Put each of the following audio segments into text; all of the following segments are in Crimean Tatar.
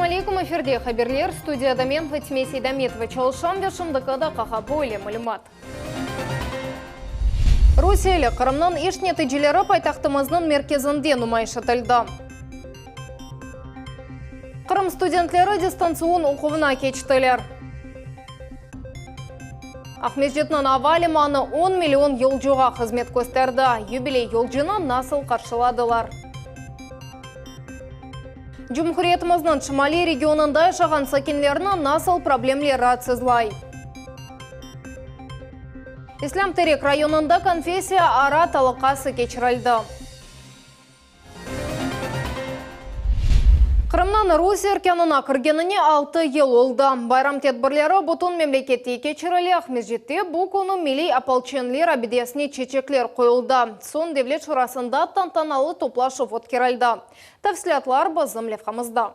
aleykum, efirde haberler, studiyada men, Fatime Seydametova, çalışam ve şimdiki daqqağa böyle malümat. Rusiyeli Qırımnıñ iş neticeleri paytahtımıznıñ merkezinde numayış etildi. Qırım studentleri distantsion oquvına keçtiler. Aqmescitniñ ava limanı on million yolcuğa hızmet kösterdi. Yubiley yolcunı nasıl qarşıladılar? Cumhuriyetimizniñ şimaliy regionında yaşağan sakinlerni nasıl problemler raatsızlay? İslâm Terek rayonında konfessiya ara talaqası keçirildi. Qırımnıñ Rusiye erkânına kirgenine altı yıl oldı. Bayram tedbirleri bütün memlekette keçirile, Aqmescitte bu künü milliy opolçenler abidesine çeçekler qoyuldı. Soñ Devlet şurasında tantanalı toplaşuv ötkerildi. Tafsilâtlar bizim levhamızda.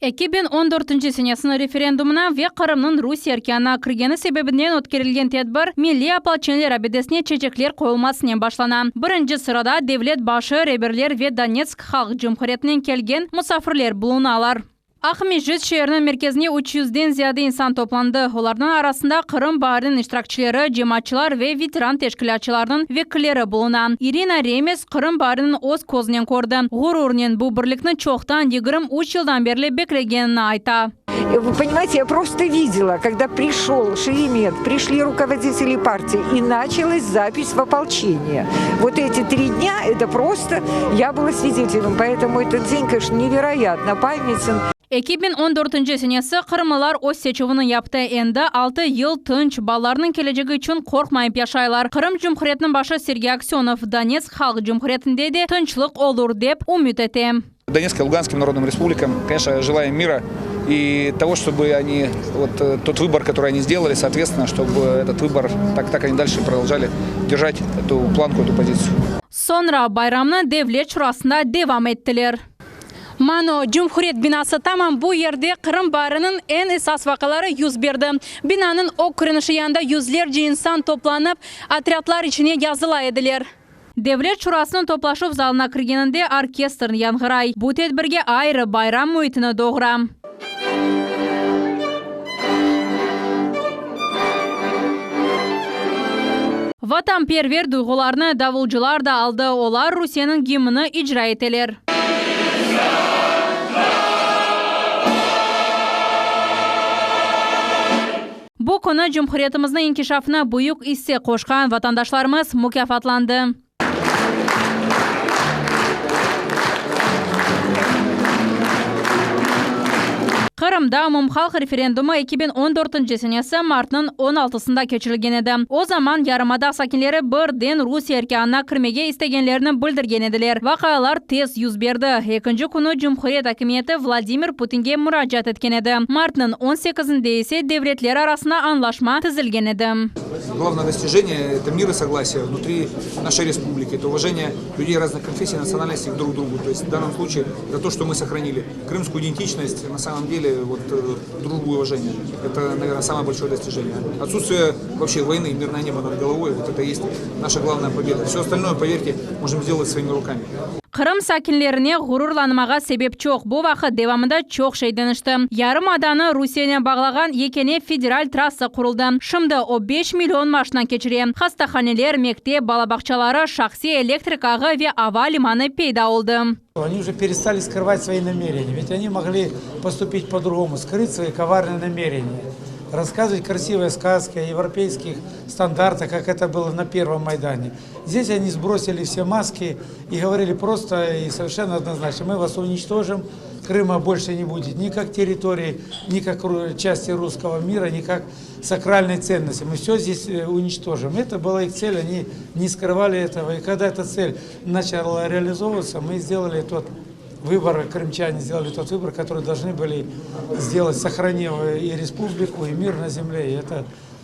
2014 senesiniñ referendumına ve Qırımnıñ Rusiye erkânına kirgeni sebebinden ötkerilgen tedbir milliy opolçenler abidesine çeçekler qoyulmasınen başlana. Birinci sırada devlet başı, reberler ve Donetsk Halq Cumhuriyetinden kelgen musafirler bulunalar. Aqmescit şeeriniñ merkezine üç yüzden ziyade insan toplandı. Olarnıñ arasında Qırım baariniñ iştirakçileri, cemaatçılar ve veteran teşkilâtçılarınıñ vekilleri buluna. İrina Remes Qırım baariniñ öz közünen kördi. Ğururnen bu birlikni çoqtan, 23 yıldan berli beklegenini ayta. Vı ponimayete, ya prosto videla, kogda prişol Şeremet, prişli rukovoditeli partiyi i naçalas zapis v opolçeniye. Vot eti tri dnâ, eto prosto, ya byla svidetelem, poetomu etot den, koneçno, neveroyatno pamyaten. 2014 senesi qırımlılar öz seçüvini yaptı. Endi altı yıl tınç, balalarınıñ kelecegi içün qorqmayıp yaşaylar. Qırım Cumhuriyetiniñ başı Sergey Aksönov, Donetsk Halq Cumhuriyetinde de tınçlıq olur, dep ümüt ete. Donetsk и Луганским народным республикам, конечно, желаем мира и того, чтобы они, вот тот выбор, который они сделали, соответственно, чтобы этот выбор, так, так они дальше продолжали держать эту планку, эту позицию. Soñra bayramnı Devlet şurasında devam ettiler. Mano, Cumhuriyet binası tamam bu yerde Qırım baariniñ eñ esas vaqiaları yüz berdi. Binanıñ ög körünişi yanında yüzlerce insan toplanıp, otrâdlar içine yazıla ediler. Devlet şurasınıñ toplaşuv zalına kirgeninde orkestr yañğıray. Bu tedbirge ayrı bayram müitini doğura. Vatanperver duyğularnı davulcılar da aldı, olar Rusiyeniñ gimni icra eteler. Bu künü cumhuriyetimizniñ inkişafına büyük isse qoşqan vatandaşlarımız mukâfatlandı. Qırımda umumhalq referendumı 2014 senesi martnıñ on altısında keçirilgen edi. O zaman yarımada sakinleri birden Rusiye erkânına kirmege istegenlerini bildirgen ediler. Vaqialar tez yüz berdi. Ekinci künü cumhuriyet akimiyeti Vladimir Putinge muracaat etken edi. Martnıñ on sekizinde ise devletler arasında añlaşma tizilgen edi. Glavnoye dostijeniye, eto mir i soglasiye vnutri našey respubliki, eto uvajeniye lyudey raznych konfessiy, natsionalnostey drug drugu, to est v dannom sluçaye za to, çto mı sohranili krımskuyu identiçnost, na samom dele vot drujbu i uvajeniye, eto, naverno, samoye bolşoye dostijeniye. Otsutstviye voobşe voyny, mirnoye nebo nad golovoy, vot eto est naşa glavnaya pobeda. Vse ostalnoye, poverte, možem sdelat svoimi rukami. Qırım sakinlerine ğururlanmağa sebep çoq. Bu vaqıt devamında çoq şey deñişti. Yarımadanı Rusiyenen bağlağan yekâne federal trassa quruldı. Şimdi o beş million maşina keçire. Hastahaneler, mektep, bala bağçaları, şahsiy elektrik ağı ve ava limanı peyda oldı. Oni uje perestali skrıvat svoi namereniya, ved oni mogli postupit po-drugomu, skrıt svoi kovarnıye namereniya, rasskazıvat krasivıye skazki o evropeyskih standartah, kak eto bylo na pervom Maydane. Zdes oni sbrosili vse maski i govorili prosto i soverşenno odnoznaçno, mı vas uniçtojim, Krıma bolşe ne budet ni kak territorii, ni kak çasti russkogo mira, ni kak sakralnoy tsennosti, mı vse zdes uniçtojim. Eto byla ih tsel, oni ne skrıvali etogo, i kogda eta tsel naçala realizovatsa, mı sdelali tot vıbor, krımçane sdelali tot vıbor, kotoryy dolžnı byli sdelat, sohraniv i respubliku, i mir na zemle, i eto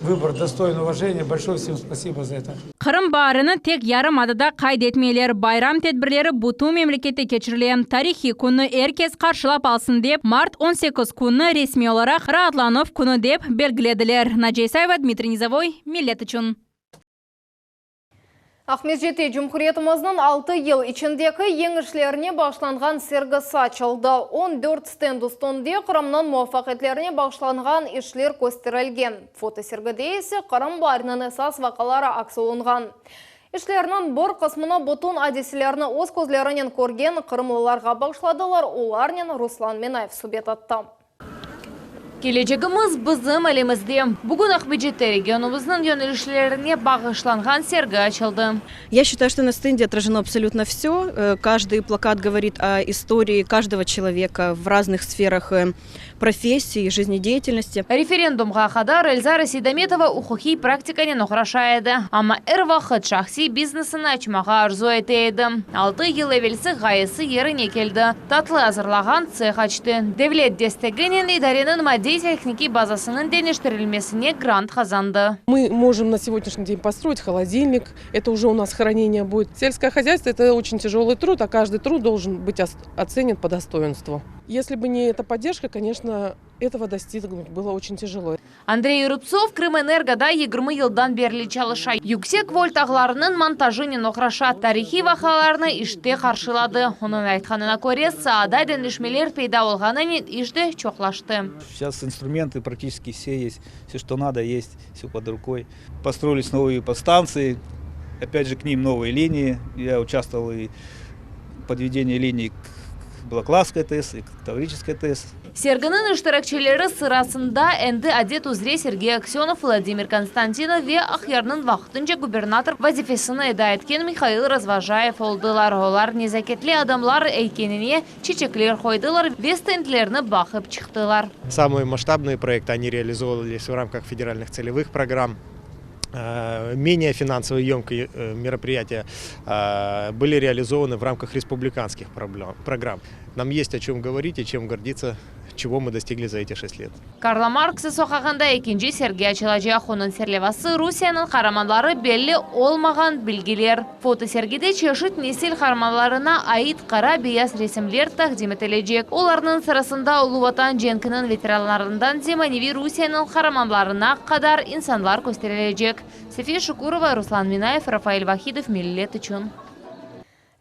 Vıbor dostoyn uvajeniya, bolşoye vsem spasibo za eto. Qırım baarini tek yarımadada qayd etmeyler, bayram tedbirleri bütün memlekette keçirile. Tarihiy künni er kes qarşılap alsın dep, mart 18 künni resmiy olaraq raatlanuv künü dep belgilediler. Naciye İsayeva, Dmitriy Nizovoy, Millet içün. Aqmescitte cumhuriyetimizniñ 6 yıl içindeki yeñişlerine bağışlanğan sergisi açıldı. 14 stend üstünde Qırımnıñ muvafaqiyetlerine bağışlanğan işler kösterilgen. Fotosergide ise Qırım baariniñ esas vaqiaları aks olunğan. İşlerniñ bir qısmını bütün adiselerni öz közlerinen körgen qırımlılarğa bağışladılar, olarnen Ruslan Menayev subet etti. Kelecegimiz bizim elimizde. Bugün Aqmescitte regionımıznıñ yönelişlerine bağışlanğan sergi açıldı. Я считаю, что на стенде отражено абсолютно все. Каждый плакат говорит о истории каждого человека в разных сферах профессии, жизнедеятельности. Referendumğa qadar Elzara Seydametova uquqiy praktikanen oğraşa edi. Amma er vaqıt şahsiy biznesini açmağa arzu ete edi. 6 yıl evelsi ğayesi yerine keldi. Tatlı azırlağan tseh açtı. Devlet desteginen idareniñ maddiy-tehnikiy bazasınıñ deñiştirilmesine grant qazandı. Мы можем на сегодняшний день построить холодильник, это уже у нас хранение будет. Сельское хозяйство – это очень тяжелый труд, а каждый труд должен быть оценен по достоинству. Если бы не эта поддержка, конечно, этого достигнуть было очень тяжело. Андрей Рубцов Крымэнергода 20 yıldan berli çalışa. Yüksek volt ağlarınıñ montajınen oğraşa. Tarihiy vaqialarnı işte qarşıladı. Onıñ aytqanına köre, saada deñişmeler peyda olğanınen iş de çoqlaştı. Сейчас инструменты практически все есть, все, что надо, есть, все под рукой. Построились новые подстанции, опять же к ним новые линии. Я участвовал и в подведении линий к Балаклавской ТЭС и к Таврической ТЭС. Serginiñ iştirakçileri sırasında endi adet üzre Sergey Aksenov, Vladimir Konstantinov ve Aqyarnıñ vaqtınca gubernator vazifesini eda etken Mihail Razvojayev oldılar. Olar nezaketli adamlar eykeline çeçekler qoydılar ve stendlerni baqıp çıqtılar. Самые масштабные проекты, они реализовывались в рамках федеральных целевых программ. Менее финансово емкие мероприятия были реализованы в рамках республиканских программ. Нам есть о чем говорить и чем гордиться, чего мы достигли за эти 6 лет. Karla Marks soqağında ekinci sergi açılacaq. Onıñ serlevası Rusiyeniñ qaramanları belli olmağan bilgiler. Fotosergide çeşit nesil qaramanlarına ait qara beyaz resimler taqdim etilecek. Olarnıñ sırasında Ulu Vatan cenkiniñ veteranlarından zemaneviy Rusiyeniñ qaramanlarına qadar insanlar kösterilecek. Safiye Şukurova, Ruslan Minayev, Rafael Vahidov, Millet içün.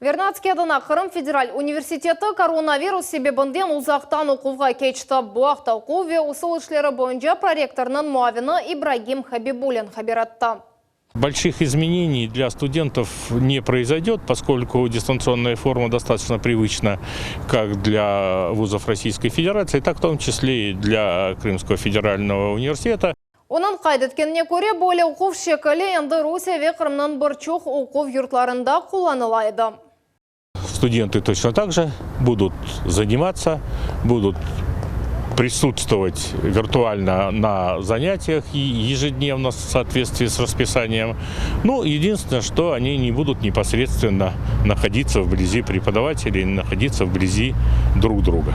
Vernadskiy adına Qırım Federal Universiteti koronavirus sebebinden uzaqtan oquvğa keçti. Bu aqta oquv ve usul işleri boyunca prorektornıñ muavini İbragim Habibulin haber etti. Больших изменений для студентов не произойдет, поскольку дистанционная форма достаточно привычна как для вузов Российской Федерации, так в том числе и для Крымского федерального университета. Onıñ qayd etkenine köre, böyle oquv şekli endi Rusiye ve Qırımnıñ bir çoq oquv yurtlarında qullanıla edi. Студенты точно так же будут заниматься, будут присутствовать виртуально на занятиях ежедневно в соответствии с расписанием. Ну, единственное, что они не будут непосредственно находиться вблизи преподавателей, находиться вблизи друг друга.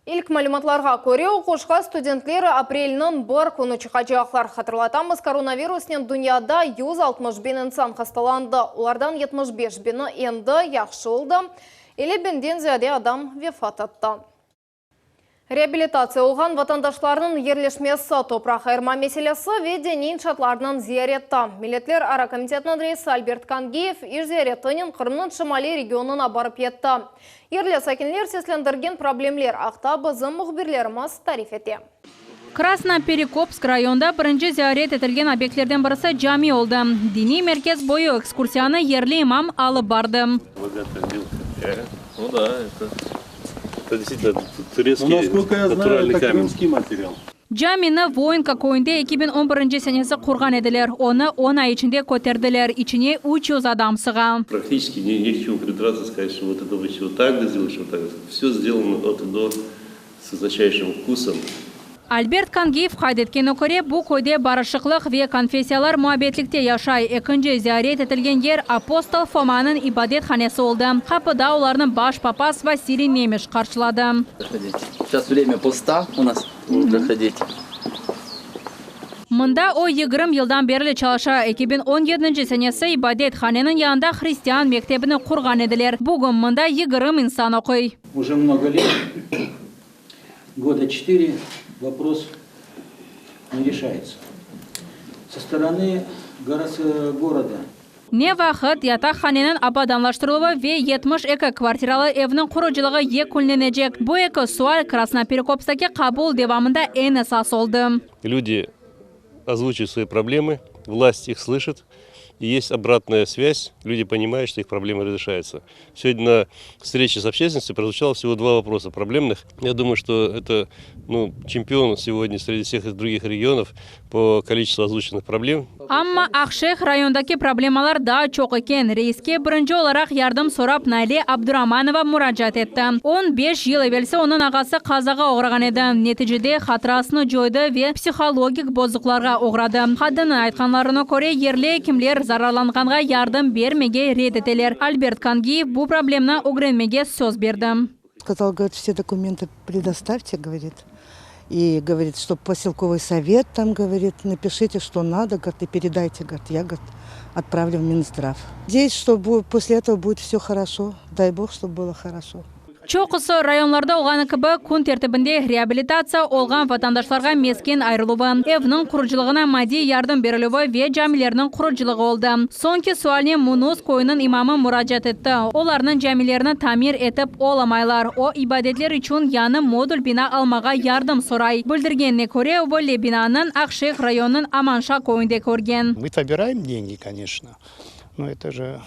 İlk malümatlarğa köre, oquşqa studentler aprelniñ 1 künü çıqacaqlar. Hatırlatamız, koronavirusnen dünyada 160 biñ insan hastalandı. Olardan 75 biñi endi yahşı oldı. 50 biñden ziyade adam vefat etti. Reabilitatsiya olğan vatandaşlarnıñ yerleşmesi, topraq ayırma meselesi ve diniy inşaatlarnıñ ziyareti. Milletlerara komitetiniñ reisi Albert Kangiyev iş ziyaretinen Qırımnıñ şimaliy regionına barıp yetti. Yerli sakinler seslendirgen problemler aqta bizim mühbirlerimiz tarif ete. Krasnoperekopsk rayonında birinci ziyaret etilgen obyektlerden birisi cami oldı. Diniy merkez boyu ekskursiyanı yerli imam alıp bardı. Богатая отделка. Ну да, это действительно турецкий Ну, насколько я знаю, натуральный это камень. крымский материал. Camini Voinka köyünde 2011 senesi qurğan ediler. Onı 10 ay içinde köterdiler. İçine 300 adam sığa. Практически не к чему придраться, сказать, что вот это вы всего так сделали, что так. Все сделано от и до с высочайшим вкусом. Albert Kangiyev qayd etkenine köre, bu köyde barışıqlıq ve konfessiyalar muabbetlikte yaşay. Ekinci ziyaret etilgen yer Apostol Fomanıñ ibadethanesi oldı. Qapıda olarnı baş papaz Vasiliy Nemiş qarşıladı. Заходите. Сейчас время поста у нас. Заходите. Mında o 20 yıldan berli çalışa. 2017 senesi ibadethaneniñ yanında hristian mektebini qurğan ediler. Bugün mında 20 insan oquy. Уже много лет, года четыре, вопрос не решается. Со стороны города. Ne vaqıt yataqhaneniñ abadanlaştırıluvı ve 72 kvartiralı evniñ qurucılığı yekünlenecek? Bu eki sual Krasnoperekopsktaki qabul devamında eñ esas oldı. Люди озвучивают свои проблемы, власть их слышит, и есть обратная связь, люди понимают, что их проблемы разрешаются. Сегодня на встрече с общественностью прозвучало всего два вопроса проблемных. Я думаю, что это ну, чемпион сегодня среди всех других регионов по количеству озвученных проблем. Amma Aqşeyh rayonındaki problemalar daa çoq eken. Reiske birinci olaraq yardım sorap Naile Abduramanova muracaat etti. On beş yıl evelsi onıñ ağası qazağa oğrağan edi. Neticede hatırasını coydı ve psihologik bozuqlarğa oğradı. Qadınnıñ aytqanlarına köre, yerli ekimler zararlanğanğa yardım bermege red eteler. Albert Kangiyev bu problemni ögrenmege söz berdi. Сказал, говорит, все документы предоставьте, говорит. И говорит, что поселковый совет там, говорит, напишите, что надо, говорит, и передайте, говорит, я, говорит, отправлю в Минздрав. Надеюсь, что будет, после этого будет все хорошо. Дай Бог, чтобы было хорошо. Çoqusı rayonlarda olğanı kibi, kün tertibinde reabilitatsiya olğan vatandaşlarğa mesken ayırıluvı, evniñ qurucılığına maddiy yardım berilüvi ve camilerniñ qurucılığı oldı. Soñki sualnen Munus köyüniñ imamı muracaat etti. Olarnıñ camilerini tamir etip olamaylar. O, ibadetler içün yañı modul bina almağa yardım soray. Bildirgenine köre, böyle binanıñ Aqşeyh rayonınıñ Amanşa köyünde körgen. Мы собираем деньги, конечно, но это же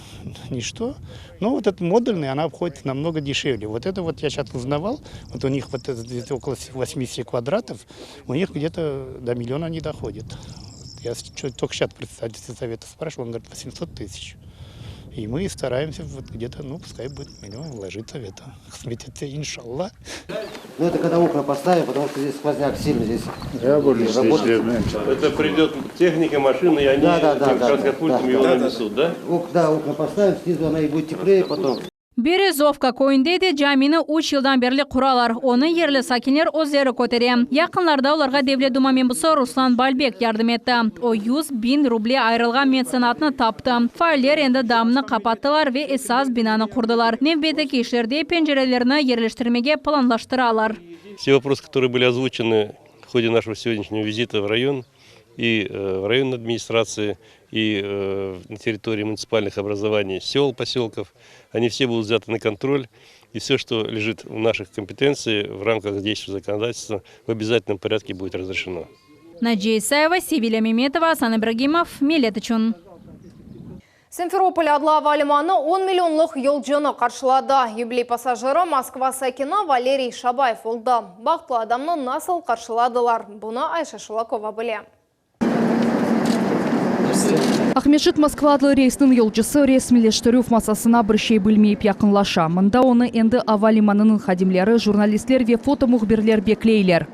ничто. Но вот этот модульный, она обходится намного дешевле. Вот это вот я сейчас узнавал, вот у них вот это где-то около 80 квадратов, у них где-то до миллиона не доходит. Я только сейчас председатель совета спрашивал, он говорит, 800 тысяч. И мы стараемся вот где-то, ну, пускай будет миллион вложиться в это. Это иншалла. Ну, это когда окна поставим, потому что здесь сквозняк сильный здесь. Я работает. Это придет техника, машина, и они Да, да, да, этим да, краскопультом да, его да. нанесут, да? Ок, да, окна поставим, снизу она и будет теплее потом. Berezovka köyünde de camini üç yıldan berli quralar. Onı yerli sakinler özleri kötere. Yaqınlarda olarğa Devlet Duma mebusı Ruslan Balbek yardım etti. O, 100 biñ ruble ayırılğan metsenatnı taptı. Faaller endi damnı qapattılar ve esas binanı qurdılar. Nevbetteki işlerde pencerelerni yerleştirmege planlaştıralar. Все вопросы, которые были озвучены в ходе нашего сегодняшнего визита в район, и э, в районной администрации, и э, на территории муниципальных образований сел, поселков, они все будут взяты на контроль. И все, что лежит в наших компетенциях в рамках действующего законодательства, в обязательном порядке будет разрешено. Наджия Исаева, Севиля Меметова, Асан Ибрагимов, Millet içün. Simferopol adlı ava limanı 10 millionlıq yolcunı qarşıladı. Yubiley passajiri Moskva sakini Valeriy Şabayev oldı. Bahtlı adamnı nasıl qarşıladılar? Bunı Ayşe Şulakova bile. Aqmescit Moskva adlı reysniñ yolcusı resmiyleştirüv masasına bir şey bilmeyip yaqınlaşa. Mında onı endi ava limanınıñ hadimleri, jurnalistler ve foto mühbirler bekleyler.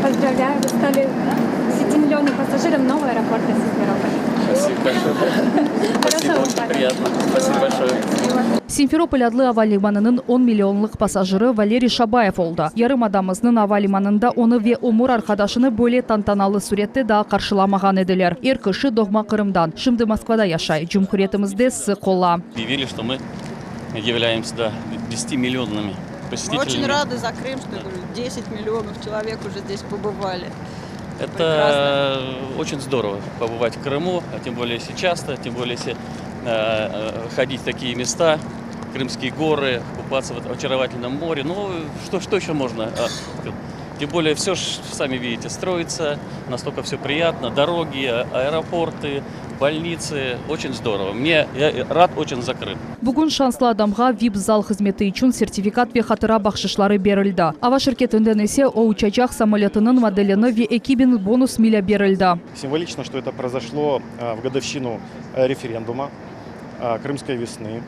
Поздравляю, вы стали 10-миллионным пассажиром нового аэропорта Симферополь. Спасибо большое. Спасибо, очень приятно. Спасибо большое. Simferopol adlı ava limanınıñ 10 millionlıq passajiri Valeriy Şabayev oldı. Yarımadamıznıñ ava limanında onı ve ömür arqadaşını böyle tantanalı sürette daa qarşılamağan ediler. Er kişi doğma Qırımdan. Şimdi Moskvada yaşay. Cumhuriyetimizde sıq ola. Объявили, что мы являемся да, 10-миллионными Мы посетителями. очень рады за Крым, что говорю, 10 миллионов человек уже здесь побывали. Это очень здорово побывать в Крыму, а тем более если часто, тем более если э, э, ходить в такие места, Крымские горы, купаться в очаровательном море. Ну, что, что еще можно? А, Тем более все, сами видите, строится, настолько все приятно, дороги, а- аэропорты, больницы. Очень здорово. Мне, я рад очень за Крым. Bugün şanslı adamğa VIP-zal hızmeti içün sertifikat ve hatıra bahşışları berildi. Ava şirketinden ise o uçacaq samolötınıñ modelini ve 2000 bonus milâ berildi. Символично, что это произошло а, в годовщину э, референдума а, Крымской весны.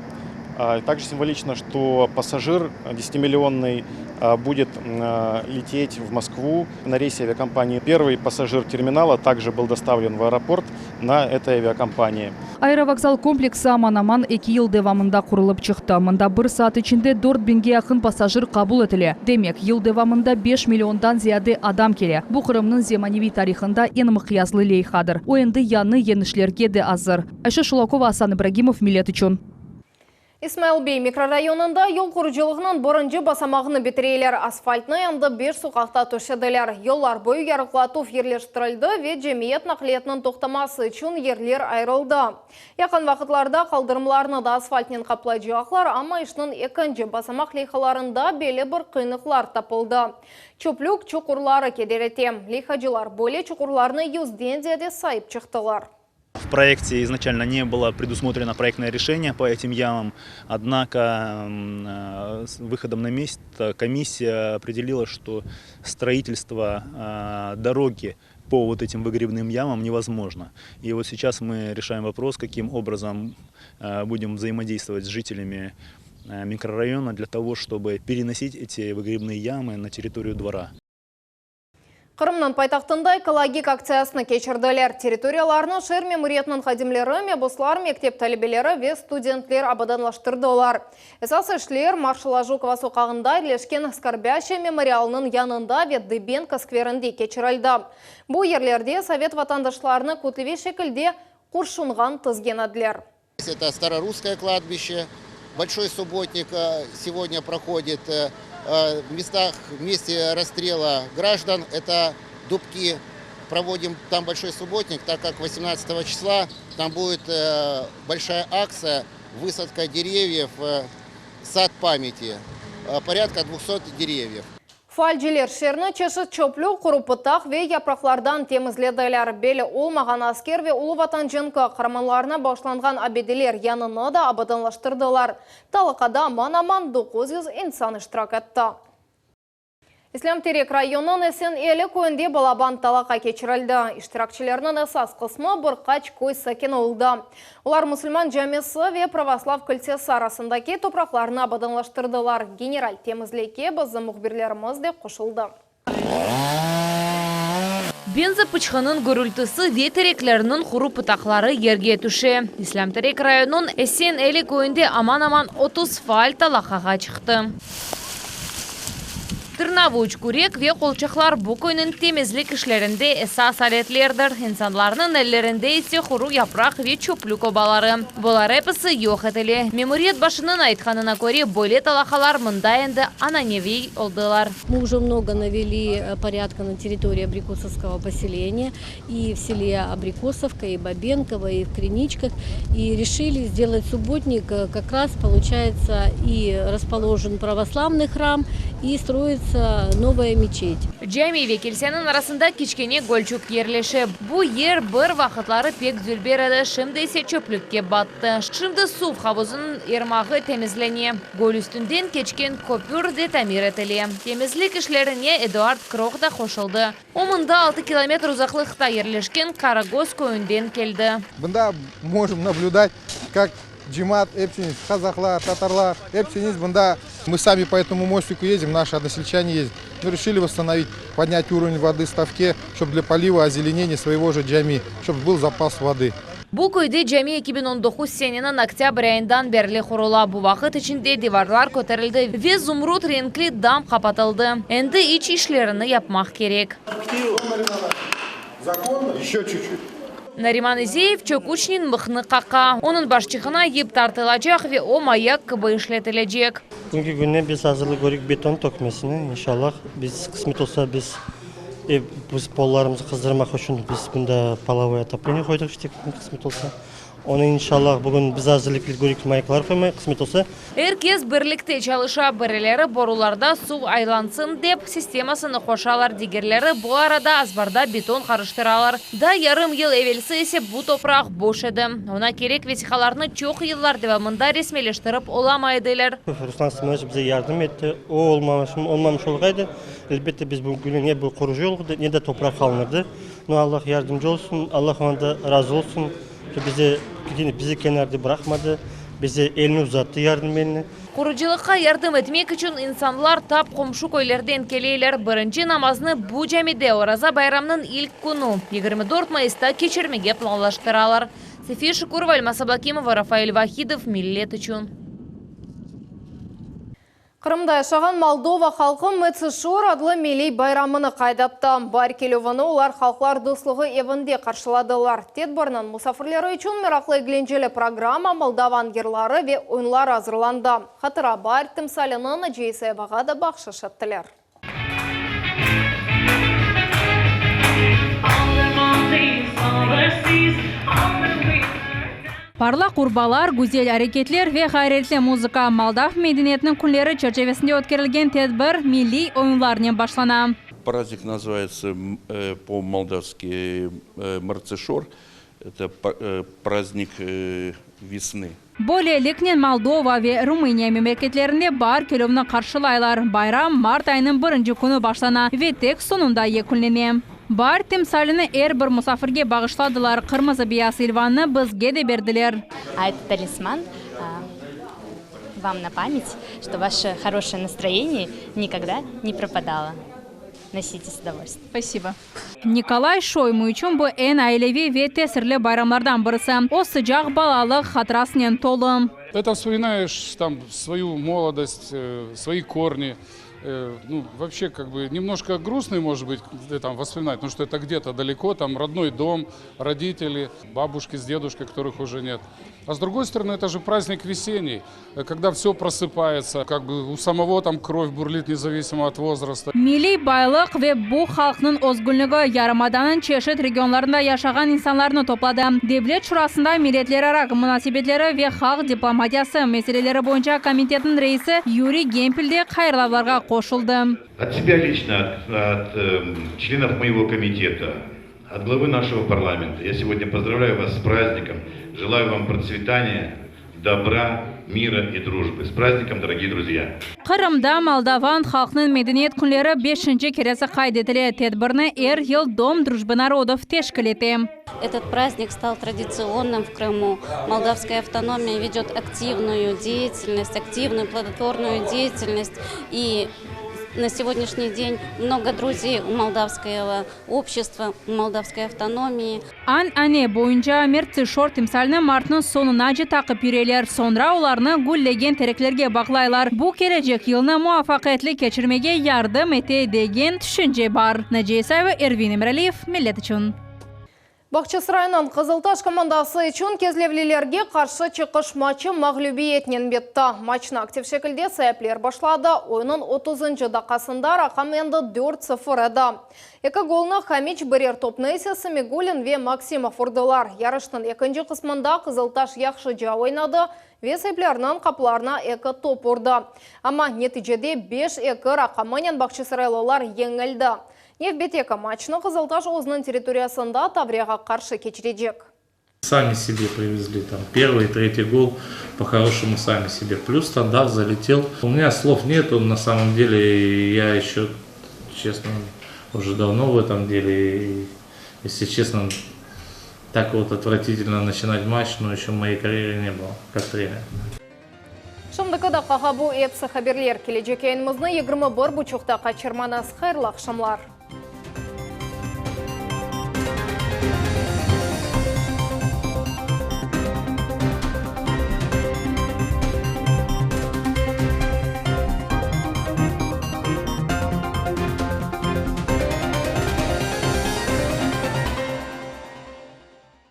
А, Также символично, что пассажир 10-миллионный а, будет м, а, лететь в Москву на рейсе авиакомпании. Первый пассажир терминала также был доставлен в аэропорт на этой авиакомпании. Aerovokzal kompleksi aman-aman eki yıl devamında qurulıp çıqtı. Mında bir saat içinde 4 biñge yaqın passajir qabul etile. Demek, yıl devamında 5 milliondan ziyade adam kele. Bu Qırımnıñ zemaneviy tarihında eñ mıqyaslı leyhadır. O endi yañı yeñişlerge de azır. Ayşe Şulakova, Asan İbragimov, Millet içün. İsmail Bey mikrorayonında yol qurucılığınıñ birinci basamağını bitireler. Asfaltnı endi beş soqaqta töşediler. Yollar boyu yarıqlatuv yerleştirildi ve cemiyet naqliyatınıñ toqtaması içün yerler ayırıldı. Yaqın vaqıtlarda qaldırımlarnı da asfaltnen qaplaycaqlar, amma işniñ ekinci basamaq leyhalarında belli bir qıyınlıqlar tapıldı. Çöplük çuqurları keder ete. Leyhacılar böyle çuqurlarnı yüzden ziyade sayıp çıqtılar. В проекте изначально не было предусмотрено проектное решение по этим ямам, однако с выходом на место комиссия определила, что строительство дороги по вот этим выгребным ямам невозможно. И вот сейчас мы решаем вопрос, каким образом будем взаимодействовать с жителями микрорайона для того, чтобы переносить эти выгребные ямы на территорию двора. Qırımnıñ paytahtında ekologik aktsiyasını keçirdiler. Territoriyalarnı şeer memuriyetiniñ hadimleri, mebuslar, mektep talebeleri ve studentler abadanlaştırdılar. Esas işler Marşala Jukova soqağında yerleşken Skorbâşçaya memorialınıñ yanında ve Dıbenko skverinde keçirildi. Bu yerlerde sovet vatandaşlarını kütleviy şekilde qurşunğan tizgen ediler. Это Старорусское кладбище. Большой субботник сегодня проходит в местах, в месте расстрела граждан. Это Дубки. Проводим там большой субботник, так как 18 числа там будет большая акция высадка деревьев, сад памяти. Порядка 200 деревьев. Faalciler şeerni çeşit çöplük, quru pıtaq ve yapraqlardan temizlediler. Belli olmağan asker ve Ulu Vatan cenki qaramanlarına bağışlanğan abideler yanını da abadanlaştırdılar. Talaqada aman-aman 900 insan iştirak etti. İslâm Terek rayonınıñ Esen Eli köyünde balaban talaqa keçirildi. İştirakçilerniñ esas qısmı bir qaç köy sakini oldı. Olar musulman camisi ve pravoslav kilsesi arasındaki topraqlarnı abadanlaştırdılar. General temizlikke bizim mühbirlerimiz de qoşuldı. Benzopıçqınıñ gürültisi ve tereklerniñ quru pıtaqları yerge tüşe. İslâm Terek rayonınıñ Esen Eli köyünde aman-aman 30 faal talaqağa çıqtı. Tırnavuç, kürek ve qolçaqlar bu köyniñ temizlik işlerinde esas aletlerdir. İnsanlarnıñ ellerinde ise quru yapraq ve çöplük obaları. Bular episi yoq etile. Memuriyet başınıñ aytqanına köre, böyle talaqalar mında endi ananeviy oldılar. Мы уже много навели порядка на территории Абрикосовского поселения, и в селе Абрикосовка, и Бабенково, и в Криничках. И решили сделать субботник, как раз получается и расположен православный храм, и строится новая мечеть. Cami ve kilseniñ arasında kiçkene gölçük yerleşe. Bu yer bir vaqıtları pek dülber edi, şimdi ise çöplükke battı. Şimdi suv havuzınıñ irmağı temizlene, göl üstünden keçken köpür de tamir etile. Temizlik işlerine Eduard Krok da qoşuldı. O mında altı kilometr uzaqlıqta yerleşken Qaragöz köyünden keldi. Bunda можем наблюдать, как cemaat epsiniz, qazaqlar, tatarlar, epsiniz bunda. Мы сами по этому мостику ездим, наши односельчане ездят. Мы решили восстановить, поднять уровень воды в ставке, чтобы для полива озеленения своего же джами, чтобы был запас воды. Bu köyde cami 2019 seneniñ oktâbr ayından berli qurula. Bu vaqıt içinde divarlar köterildi ve zumrut renkli dam qapatıldı. Endi iç işlerini yapmaq kerek. Nariman İzeyev çöküçnen mıhnı qaqa. Onıñ başçığına yip tartılacaq ve o mayak kibi işletilecek. Bugünki künde biz azırlıq körük beton tökmesini, inşallah, biz qısmet olsa biz ev biz pollarımıznı qızdırmaq içün biz bunda polovoy otopleniye qoydıq işte qısmet olsa. Onı inşallah bugün biz azırlık körük mayaklar qoymay qısmet olsa. Er kes birlikte çalışa, birileri borularda suv aylansın dep, sistemasını qoşalar, digerleri bu arada azbarda beton qarıştıralar. Daa yarım yıl evelsi ise bu topraq boş edi. Oña kerek vesiqalarnı çoq yıllar devamında resmiyleştirip olamay ediler. Ruslan Simonoviç bize yardım etti. O olmamış olğaydı, elbette, biz bugün ne bu qurucı olurdı, ne de topraq alınırdı. No, Allah yardımcı olsun, Allah oña da razı olsun. Bizi, bizi kenarda bıraqmadı, bize elini uzattı, yardım elini. Qurucılıqqa yardım etmek içün insanlar tap qomşu köylerden keleler. Birinci namaznı bu camide Oraza bayramnıñ ilk künü, 24 mayısta keçirmege planlaştıralar. Safiye Şukurova, Elmaz Ablakimova, Rafael Vahidov, Millet içün. Qırımda yaşağan Moldova halqı Metsışor adlı milliy bayramını qayd etti. Baar kelüvini olar Halqlar dostluğı evinde qarşıladılar. Tedbirniñ musafirleri içün meraqlı eglenceli programma, moldavan yırları ve oyunları azırlandı. Hatıra baar timsalini Naciye İsayevağa da bahşış ettiler. Parlaq urbalar, güzel areketler ve ğayretli muzıka, Moldav medeniyetiniñ künleri çerçevesinde ötkerilgen tedbir milliy oyunlarnen başlana. Prazdnik nazıvayetsa po-moldavski Mărțișor, eto prazdnik vesnı. Böyleliknen Moldova ve Rumıniya memleketlerinde baar kelüvni qarşılaylar. Bayram mart ayınıñ birinci künü başlana ve tek soñunda yekünlene. Baar timsalini er bir musafirge bağışladılar, qırmızı-beyaz ilvannı bizge de berdiler. A eto talisman vam na pamять, çto vaşe horoşeye nastroyeniye nikogda ne propadalo. Nosite s udovolstviyem. Spasibo. Nikolay Şoymu içün bu eñ aileviy ve tesirli bayramlardan birisi. O, sıcaq balalıq hatırasınen tolu. Eto vspominayeş tam svoyu molodost, svoi korni. Nu, voobşe, kak bı, nemnoşko grustnıy, mojet bıt, tam vospominaniya, potomu çto eto gde-to daleko, tam rodnoy dom, roditeli, babuşki s deduşkay, kotorıh uje net. A s drugoy storony, eto je prazdnik vesenniy, kogda vsyo prosıpayetsya, kak bı u samogo tam krov burlit nezavisimo ot vozrasta. Milliy baylıq ve bu halqnıñ özgünligi yarımadanıñ çeşit regionlarında yaşağan insanlarnı topladı. Devlet şurasında milletlerara munasebetleri ve halq diplomatiyası meseleleri boyunca komitetniñ reisi Yuriy Gempel de hayırlavlarğa qoşuldı. Ot sebâ liçno, ot çlenov moyego komiteta, ot glavı našego parlamenta ya segodnâ pozdravlâyu vas s prazdnikom, jelayu vam protsvetaniya, Dobra, mira i drujbı! S prazdnikom, dorogiye druzya! Qırımda moldavan halqnıñ medeniyet künleri beşinci keresi qayd etile. Tedbirni er yıl Dom drujbı narodov teşkil ete. Etot prazdnik stal traditsionnym v Krımu. Moldavskaya avtonomiya vedet aktivnuyu deyatelnost, aktivnuyu, plodotvornuyu deyatelnost i na segodnâşniy den mnogo druzey u moldavskogo obşçestva, u moldavskoy avtonomii. An-ane boyunca Mertsişor timsalini martnıñ soñunace taqip yüreler, soñra olarnı güllegen tereklerge bağlaylar. Bu kelecek yılnı muvafaqiyetli keçirmege yardım ete degen tüşünce bar. Naciye İsayeva, Ervin Emiraliyev, Millet içün. Bağçasaraynıñ Qızıltaş komandası içün kezlevlilerge qarşı çıqış matçı mağlübiyetnen bitti. Matçnı aktiv şekilde saipler başladı. Oyunnıñ otuzıncı daqqasında raqam endi dört sıfır edi. Eki golnı Hamiç, birer topnı ise Samigulin ve Maksimov urdılar. Yarışnıñ ekinci qısmında Qızıltaş yahşıca oynadı ve saiplerniñ qapılarına eki top urdı. Amma neticede beş eki raqamınen bağçasaraylılar yeñildi. Nevbetteki matçnı Qızıltaş özüniñ territoriyasında Tavriyağa qarşı keçirecek. Sami себе привезли там первый, третий гол, по-хорошему сами себе. Плюс стандарт залетел. У меня слов нету, на самом деле, я еще, честно, уже давно в этом деле. И, если честно, так вот отвратительно начинать матч, но еще в моей карьере не было, как тренер. Şimdiki daqqağa bu episi haberler. Kelecek yayınımıznı 21 buçuqta qaçırmañız. Hayırlı aqşamlar!